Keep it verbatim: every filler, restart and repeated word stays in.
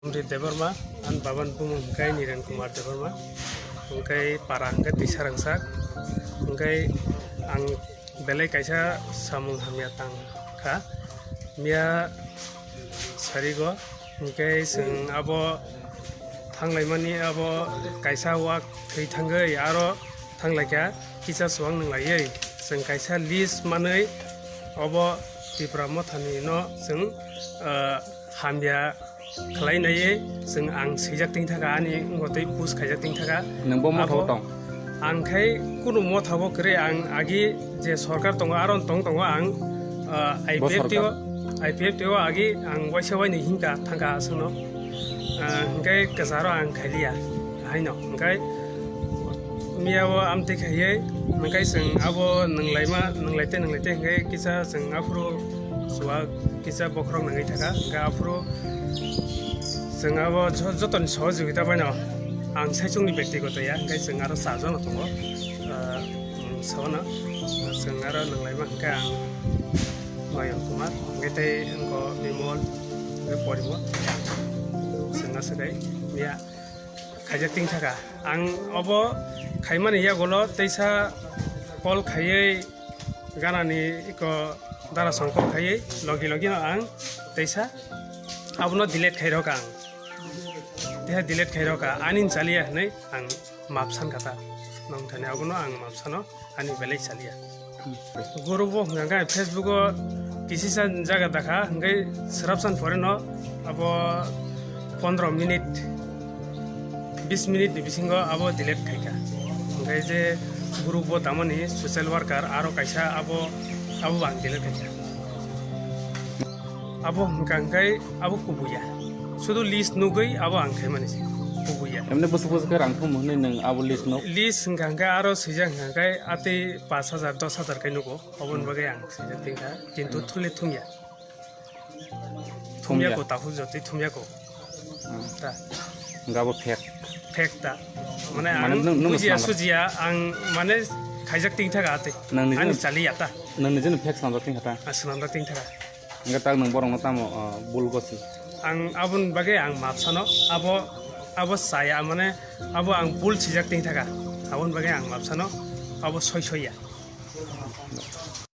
Kumri Debbarma, ani babani bumung hwnkhe Niren Kumar Debbarma, hwnkhe para hwnkhe Twisarangsak, hwnkhe ang belai kaisa samung hamya tang kha, miya sarigo, hwnkhe chwng abo thanglaimani abo kaisa wak thwi thangwi aro thanglaikha kisa chuwak nwnglaiwi chwng kaisa list manwi obo Tipra Mothani no chwng, ah, hamya khlai naiwi chwng ang swijak tongthaka, ani wngkha tei push khaijak tongthaka. Nwng bo motha o tong? Ang khai kunu motha bo kwrwi, ang agi je sorkar tongo aro tong tongo ang, ah, I P F T o, I P F T o agi ang waisa wainwi hinkha thangkha aswkno. Ah, hwnkhe kwcharo ang khailiya haino hwnkhe miya o amtwi khaiwi hwnkhe chwng abo nwnglaima, nwnglaite nwnglaite hwnkhe kisa chwng aphuru chuwak kisa bokhorok nangwi thaka, hwnkhe aphuru chwng abo jo-, jotoni sohojogita baino ang saichungni bektigoto ya, hwnkhe chwng aro charjono tongo, ah, sabono chwng aro nwnglaima hwnkhe ang Noyon Kumar, hwnkhe tei wngkho Bimol, hwnkhe Porimol, chwng aswk hai ya. Khaijak tongthaka. Ang obo khaimani yagulo teisa call khaiwi ganani iko dara song call khaiwi logi logi no ang teisa abono delete khairokha ang. Teha delete khairokha ani chaliya hinwi ang map sankha ta. Nongthani abono ang map sano. Ani belai chaliya. Guru bo hwnkha khe Facebook o kisisa jaga dakha, hwnkhe swrapsan pore no abo pondro minute, bis minute ni bisingo abo delete khaikha. Hwnkhe je group o tamani social worker aro kaisa abo, abo bo ang delete khaikha. Abo hwnkha hwnkhe abo kubuya. Sudu list nugwi abo ang khaimani se kubuya. Emne bwswk bwswk khe rang thum hwnwi nwng abo list nuk? List hwnkha hwnkhe aro swijak hwnkha hwnkhe atwi pash hajar, dos hajar khe nugo. Oboni bagwi ang swijak tongkha. Kintu thumle thumya. Thumya. Thumya ko takhuk jotwi thumya ko. Hmm. Ta. Hwnkhe abo fake. Fake ta. Mane, mane ang nwng, nwng bujiya swnamra? Sujiya ang mane khaijak tongthaka atwi. Nang nijini ani chaliya ta. Nang nijini fake swnamjak tongkha ta? Ah, swnamjak tongthaka. Hwnkhe tak nwng borokno tamo, ah, bul gosi? Ang aboni bagwi ang map sano, abo, abo chaya, mane abo ang bul swijak tongthaka, aboni bagwi ang map sano, abo soi soiya.